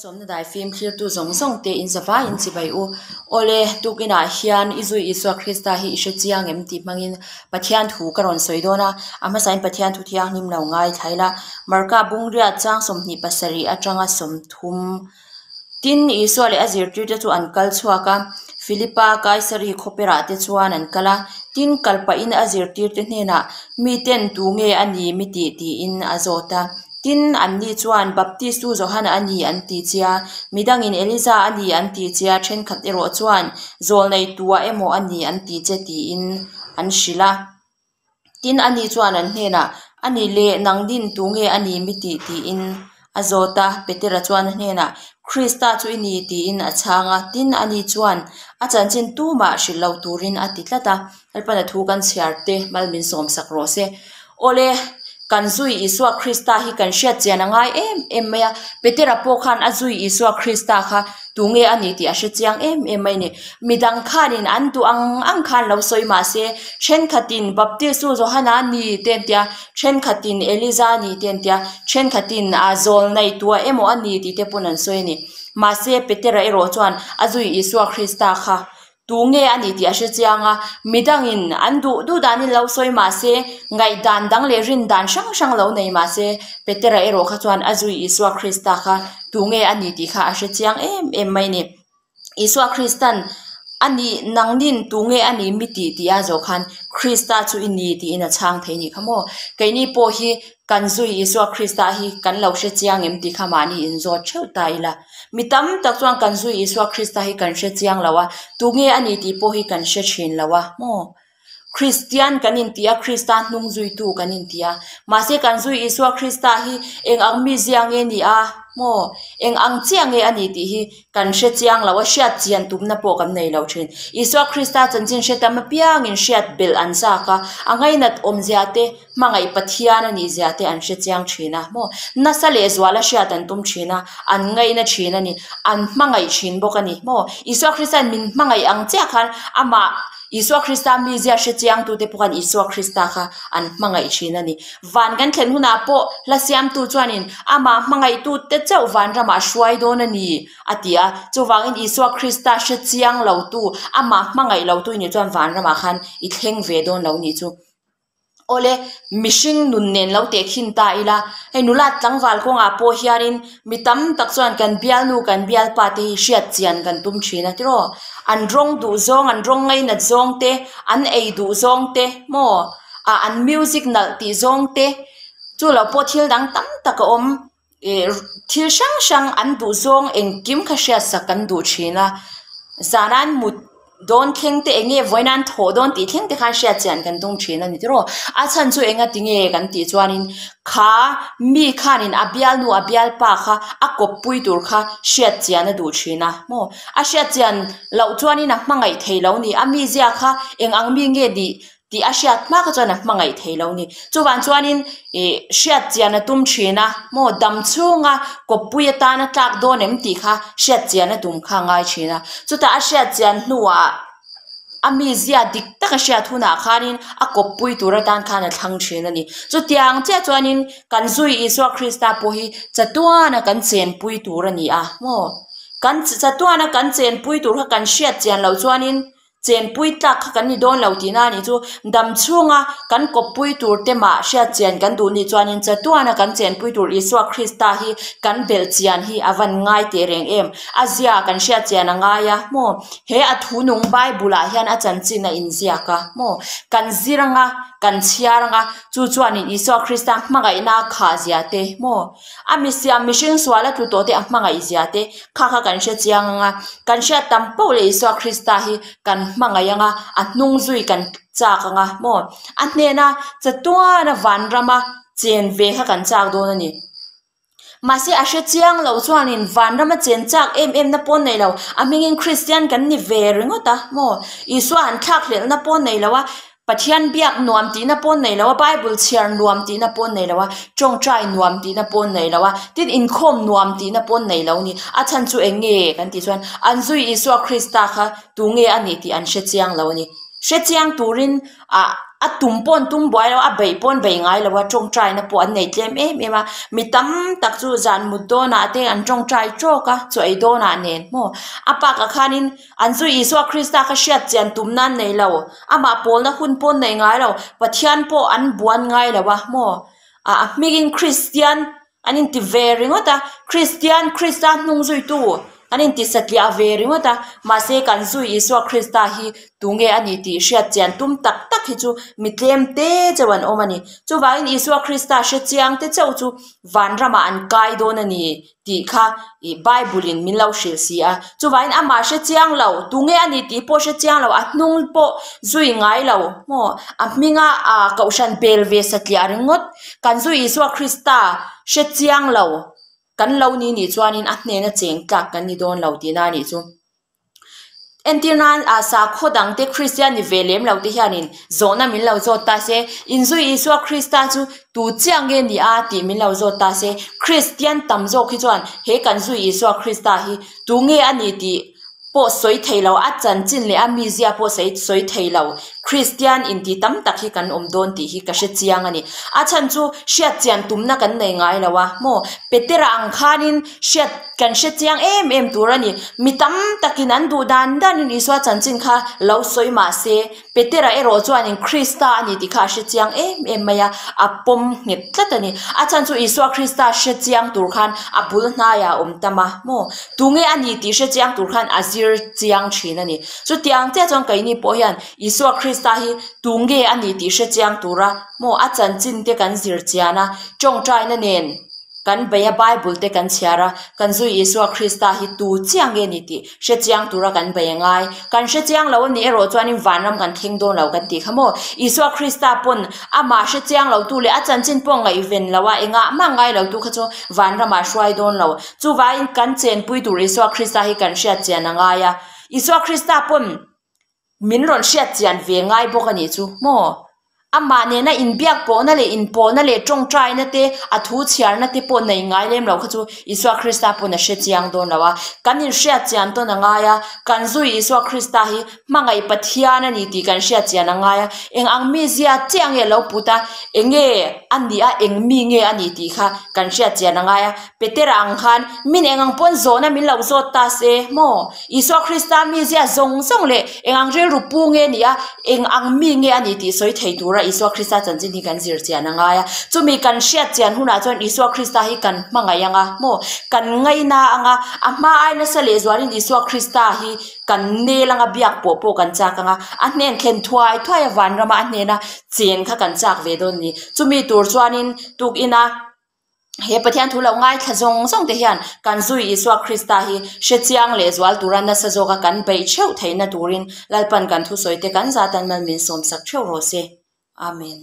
Malsawmna daifim thlirtu zawng zawng te in zavai in chibai u. Awle, tukinah hian i zui Isua Krista hi i hre chiang em tih hmangin Pathian thu ka rawn sawi dawn a, a hmasain Pathian thu thianghlim lo ngaithla ila. Marka bungriat chang 27 atanga 30 Tin, Isua leh a zirtirte chu an kal chhuak a, Philipa Kaisari khawperah te chuan an kal a. Tin, kal pahin a zirtirte hnenah, Miten tu nge a ni mi tih? tiin a zawt a. Tin, anni chuan, Baptistu Johana a ni an ti che a, midangin Eliza a ni an ti che a, thenkhat erawh chuan, Zawlneitua emaw a ni an ti che tiin an hrilh a. Tin, ani chuan an hnenah, A ni le, nang din tu nge a ni mi tih? tiin a zawt a. Petera chuan a hnenah, Krista chu i ni, tiin a chhang a. Tin, ani chuan a chanchin tumah hrilh lo turin a ti tlat a. Lalpana thu kan chhiar te mal min sawmsak rawh se. Awle, kan zui Isua Krista hi kan hriat chian a ngai em em mai a. Petera pawh khan a zui Isua Krista kha Tunge a ni tih a hre chiang em em mai ni. Midang khanin an duh ang ang khan lo sawi mah se, thenkhatin Baptistu Johana a ni te an tia, thenkhatin Eliza a ni te an tia, thenkhatin a zawl neihtuah emaw a ni tih te pawn an sawi a ni. Mahse, Petera erawh chuan a zui Isua Krista kha Tunge a ni tih a hre chiang a, midangin an duh duh danin lo sawi mah se, ngaihdan dang leh rin dan hrang hrang lo nei mah se, Petera erawh kha chuan a zui Isua Krista kha tunge a ni tih kha a hre chiang em em mai a ni. Isua Kristan a nih nangnin tunge a ni mi tih tih a zawh khan Krista chu i ni tiin a chhang thei a nih kha maw? Keini pawh hi Kan zui Isua Krista hi kan lo hre chiang em tih kha mahni inzawt theuh ta ila. Mi tam tak chuan kan zui Isua Krista hi kan hre chiang lo a, tunge a ni tih pawh hi kan hre thin lo a maw? Kristian kan inti a, Krista hnung zuitu kan inti a, mahse kan zui Isua Krista hi eng ang mizia nge ni a maw? Eng ang chiah nge a ni tih hi Kan hre chiang lo a, hriat chian tumna pawh kan nei lo thin. Isua Krista chanchin hre tam apiangin hriat belh an zak a, a ngainat awmzia te, hmangaih Pathian a nihzia te an hre chiang thin a maw? Nasa leh zuala hriat an tum thin a, an ngaina thin a ni, an hmangaih thin bawk a ni maw? Isua Krista'n min hmangaih ang chiah khan amah Isua Krista mizia hre chiangtute pawh khan Isua Krista kha an hmangaih thin a ni. Van kan thlen hunah pawh hla siamtu chuanin amah hmangaihtute chauh van ramah hruai dawn a ni a ti a. Chuvangin Isua Krista hre chiang lotu, amah hmangaih lotu i nih chuan van ramah khan i thleng ve dawn lo nih chu. Awle, mihring nun nen lo tehkhin ta ila, hei nula tlangval kawngah pawh hianin mi tam tak chuan kan bialnu kan bialpa te hi hriat chian kan tum thin a tiraw? An rawng duh zawng, an rawng ngainat zawng te, an ei duh zawng te maw? Ah an music nalh tih zawng te, chu lo pawh thil dang tam tak a awm ih thil hrang hrang an duh zawng engkim kha hriatsak kan duh thin a, zan an mut dawn thleng te eng nge vawiin an thawh dawn tih thleng te khan hriat chian kan tum thin a ni tiraw a chhan chu enga tinge kan tih chuanin kha mi khanin a bialnu a bialpa kha a kawppui tur kha hriat chian a duh thin a maw a hriat chian loh chuanin a hmangaih thei lo ni a mizia kha eng ang mi nge nih tih a hriat hma kha chuan a hmangaih thei lo ni. Chuvang chuanin ih hriat chian a tum thin a, maw dam chhunga kawppui atana tlak dawn em tih kha hriat chian a tum kha a ngai thin a. Chutah a hriat chian hnuah a mizia dik taka hriat hunah khanin a kawppui tur atan khan a thlang thin a ni. Chutiang chiah chuanin kan zui Isua Krista pawh hi chatuana kan chenpui tur a ni a, maw kan chatuana kan chenpui tur kha kan hriat chian loh chuanin Chenpui tlak kha kan ni dawn lo tihna a nih chu. Dam chhunga kan kawppui tur te mah hriat chian kan duh nih chuanin chatuana kan chenpui tur Isua Krista hi kan belh chian hi a van ngai teh reng em. A zia kan hriat chian a ngai a maw? He a thu nung Bible ah hian a chanchin a inziak a maw? Kan zir anga kan chhiar anga chu chuanin Isua Krista hmangaihna a khah zia te maw? A misiam mihring sual a tlu tawh te a hmangaih zia te kha kha kan hre chiang ang a, kan hriat tam poh leh Isua Krista hi kan hmangaih ang a, a hnung zui kan chak ang a maw? A hnena chatuana vanrama chen ve kha kan chak dawn a ni. Mahse a hre chiang lo chuanin vanrama chen chak em em na pawh nei lo, a hmingin Kristian kan ni ve ringawt a maw? Isua han thlakhlelhna pawh nei lo a, Pathian biak nuam tihna pawh nei lo a, Bible chhiar nuam tihna pawh nei lo a, tawngtai nuam tihna pawh nei lo a, tin inkhawm nuam tihna pawh nei lo ni. A chhan chu eng nge kan tih chuan an zui Isua Krista kha tu nge a nih tih an hre chiang lo a ni. Hre chiang turin ah. A tum pawh an tum buai lo a, a beih pawh an bei ngai lo a, tawngtaina pawh an nei tlem em em a, mi tam tak chu zan mut dawnah te an tawngtai tawk a, chaw ei dawnah nen maw a pakah khanin an zu Isua Krista kha hriat chian tumna an nei lo, amah pawlna hun pawh an nei ngai lo, Pathian pawh an buan ngai lo a maw ah a hmingin Kristian an inti ve ringawt a, Kristian Krista hnung zuitu an inti satliah ve ringawt a, mahse kan zui Isua Krista hi tunge a ni tih hriat chian tum tak tak hi chu mi tlem te chauh an awm a ni. Chuvangin Isua Krista hre chiang te chauh chu vanramah an kai dawn a ni tih kha ih Bible in min lo hrilh si a. Chuvangin amah hre chiang lo, tunge a ni tih pawh hre chiang lo, a hnung pawh zui ngai lo maw a hminga ah kohhran bel ve satliah ringawt Kan zu Isua Krista hre chiang lo kan lo ni nih chuanin a hnena cheng tlak kan ni dawn lo tihna a nih chu. Entir nan ah sakhaw dangte Kristian ni ve lem lo te hianin zawhna min lo zawt ta se, in zu Isua Krista chu tu chiah nge ni a tih min lo zawt ta se, Kristian tam zawk hi chuan he kan zu Isua Krista hi tu nge a ni tih pawh sawi thei lo, a chanchin leh a mizia pawh sawi sawi thei lo. Kristian inti tam tak hi kan awm dawn tih hi ka hre chiang a ni. A chhan chu hriat chian tumna kan nei ngai lo a maw? Petera ang khanin hriat kan hre chiang em em tur a ni. Mi tam takin an duh dan danin Isua chanchin kha lo sawi mah se, Petera erawh chuanin Krista a ni tih kha a hre chiang em em mai a, a pawm nghet tlat a ni. A chhan chu Isua Krista hre chiang tur khan a bul hnaiah a awm tam a maw? Tunge a ni tih hre chiang tur khan a zir chiang thin a ni. Chutiang chiah chuan keini pawh hian Isua Krista hi tunge a ni tih hre chiang tura maw a chanchin te kan zir chian a, tawngtaina nen kan bei a, Bible te kan chhiar a, kan zui Isua Krista hi tu chiang nge ni tih hre chiang tura kan bei a ngai. Kan hre chiang lo a nih erawh chuanin vanram kan thleng dawn lo kan tih kha maw? Isua Krista pawn amah hre chiang lo tu leh a chanchin pawh ngaihven lo a, engah mah ngai lo tu kha chu vanramah hruai dawn lo. Chuvangin kan chenpui tur Isua Krista hi kan hriat chian a ngai a. Isua Krista pawn min rawn hriat chian ve ngai bawk a nih chu maw? Amah nena inbiak pawhna leh inpawhna leh tawngtaina te, a thu chhiarna te pawh nei ngai lem lo kha chu Isua Krista pawn a hre chiang dawn lo a. Kan inhriat chian tawn a ngai a, kan zui Isua Krista hi hmangaih Pathian a ni tih kan hriat chian a ngai a. Eng ang mizia chiah nge lo put a, eng nge a nih a, eng mi nge a nih tih kha kan hriat chian a ngai a. Petera ang khan min eng ang pawn zawhna min lo zawt ta se maw? Isua Krista mizia zawng zawng leh eng ang rilru pu nge ni a, eng ang mi nge a ni tih sawi thei tura Isua Krista chanchin hi kan zir chian a ngai a. Chumi kan hriat chian hunah chuan Isua Krista hi kan hmangaih ang a maw? Kan ngaina ang a, a hma ai nasa leh zualin Isua Krista hi kan nel ang a, biak pawh pawh kan chak ang a, a hnen thlen thuai thuai a vanrama a hnena chen kha kan chak ve dawn a ni. Chumi tur chuanin tukina. He Pathian thu lo ngaithla zawng zawng te hian kan zui Isua Krista hi hre chiang leh zual tura nasa zawka kan beih theuh theihna turin Lalpan kan thusawi te kan zatan mal min sawmsak theuh rawh se. Amen.